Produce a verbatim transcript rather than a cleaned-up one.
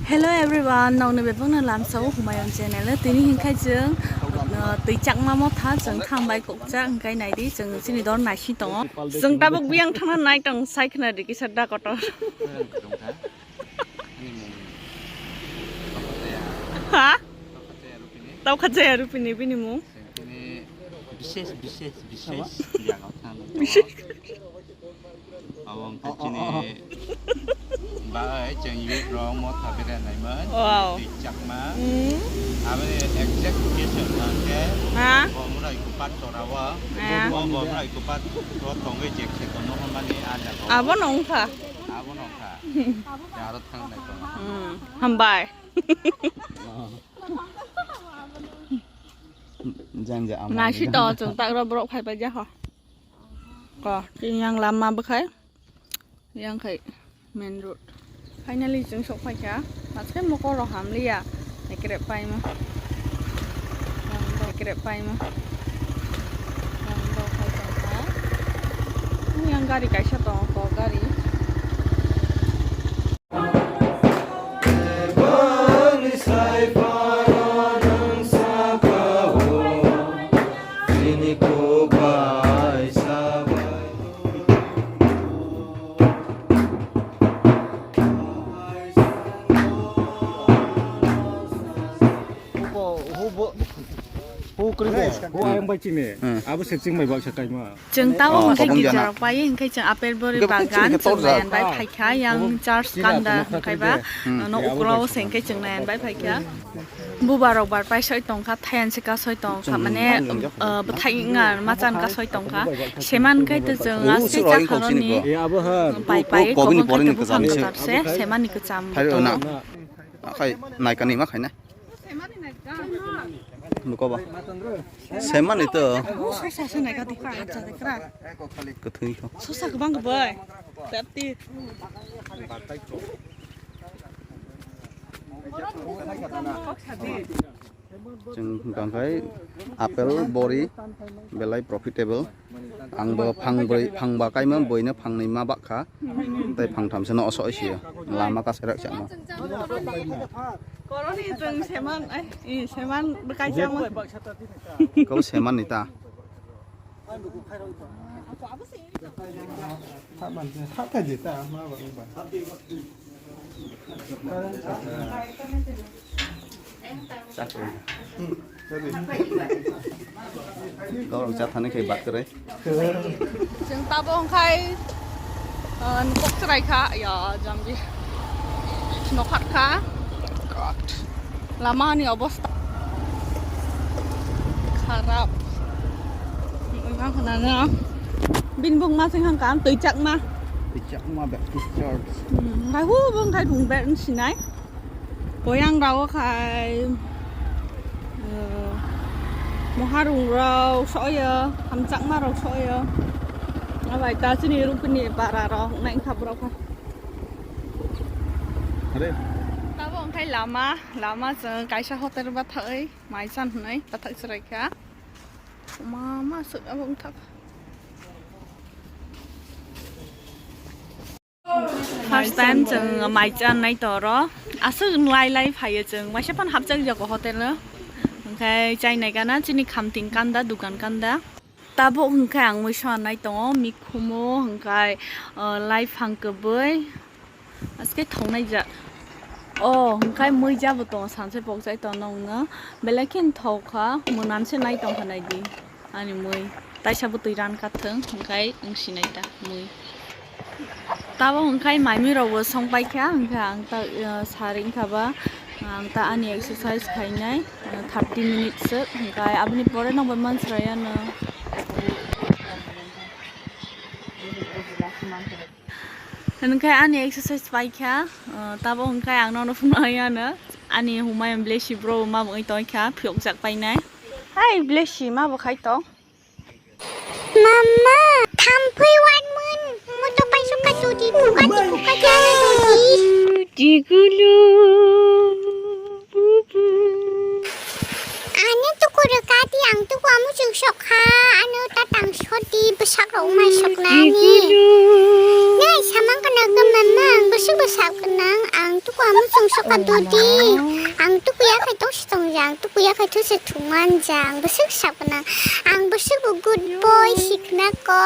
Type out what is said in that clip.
Hello everyone, nokni bebakno lamsao Humayung channel. Tini hinkhai chwng, uh, twi chakma motha chwng thambai kokcha hinkhai naidi chwng chini dor naisi tongo. Chwng tabuk biyang thangna nai tong sai khna di kisa da kotor. Ha? Tau kha jaya rupini bini mung. Tini bises, bises, bises jaga thang. Bises. Abo wngkha chini bai chwng youth rok motha bera naimani. Wow. Twi chakma. Mm. Aboni exact location hwnkhe ha? Bomrai Kupat Chorao. Ha? Bo Bomrai Kupat o tongwi je kheto no hwnmani a jaga. Abono wngkha. Abono wngkha. Aro thang nai tongo. Mm. Hambai. Jang ja ama. Naisi to chwng tak rw borok phai pai ja ho. Ko, chini yang lama bwkhai. Yang khai main road. Finally chwng sok phai kha. Maske mokol rok ham liya. Ekrep pai ma. Ekrep pai ma. Yang gari kaisa tongo, kok gari. Abo se chwng bai baksa kaima. Chwng tabuk hwnkhe girja rok pai hwnkhe chwng apple bori bagan chwng nayan bai phaikha yang church kanda hwnkhe ba no uklo se hwnkhe chwng nayan bai phaikha. Buba rok bar pai soi tongkha, thayan se kasoi tongkha, mane bwthai wngya machan kasoi tongkha. Seman khai to chwng aste chakharoni pai pai koboni pore ni kwcham se, semani kwcham. Khai naikani ma khaina. Buko ba. Semani to. Sosa se nai ka dikha hapja de kra. Kwthwi kho. Sosa kwbang kwbai. Tepti. Chwng hwnkha khai apple bori belai profitable. Ang bo phang brwi, phang ba kaima boino phang nwi ma bak kha. Tei phang tham se no osoi se lama kasarak chamo. Koroni chwng seman, ai, i seman bwkai chamo. Kau seman ni ta. Kau rong chat thani khai bat kre. Chwng tabuk wngkhai, uh, nokok chwrai kha, ya, jambi. Nokhat kha. God. Lama ni obosta kharap. Wngkha khna na. Bini bung ma sing hang kan twi chakma. Twi chakma Baptist Church. Hmm, hai hu bung khai bung ber sinai. Koyang rao khai, eh, moharung rao soyo, hamchakma rao soyo. Abai ta chini rupini para rao nai kha borok kha. Are. Tabo wngkhai lama, lama chwng kaisa hotel bathai, mai chan hwnwi bathai chwrai kha. Mama suk abo wngthak. First time chwng mai chan nai toro. Aswk lai lai phaio chwng. Waisa phano hapjak jago hotel o. Hwnkhe chai nai gana chini khamting kanda, dukan kanda. Tabuk hwnkhe ang mui swnam nai tongo, mikhumu hwnkhe, uh, lai phang kwbwi. Aske thongnai ja. Oh, hwnkhe mui jabo tongo, sanse pokjai tongo nongno. Belai khe thok kha, mwnam se nai tong kha nai di. Ani mui taisa bwtwi ran kathwng hwnkhe wng sinai ta mui. Tabo hwnkhe maimi rokbo song paikha, hwnkhe ang ta, uh, sari wngkha ba, ang ta ani exercise khainai, uh, thirty minutes swk, hwnkhe aboni pore nokbai mansraya no. Hwnkhe ani exercise paikha, uh, tabo hwnkhe ang nono phunuknai ano ani humayung Blesi bro ma bo wngwi tongkha phiyokjak painai. Hai Blesi ma bo khai tong. Mama, thampui wanmwin, moto paisuk ka dodi, bukati bukati ana dodi. Digulu, bubu. Ani tuku rwkadi, ang tuku amu chwng sok kha, ano tatang sodi, bwsak rok mai sok nani. Digulu. Nai samang kana ka mama, ang bwswk bwsak nang, ang tuku Ko amo chwng soka dodi. Ang tukuya khai tong si tong jang, tukuya khai thu se thung man jang. Bwswk sakna. Ang bwswk bo good boy sikna ko.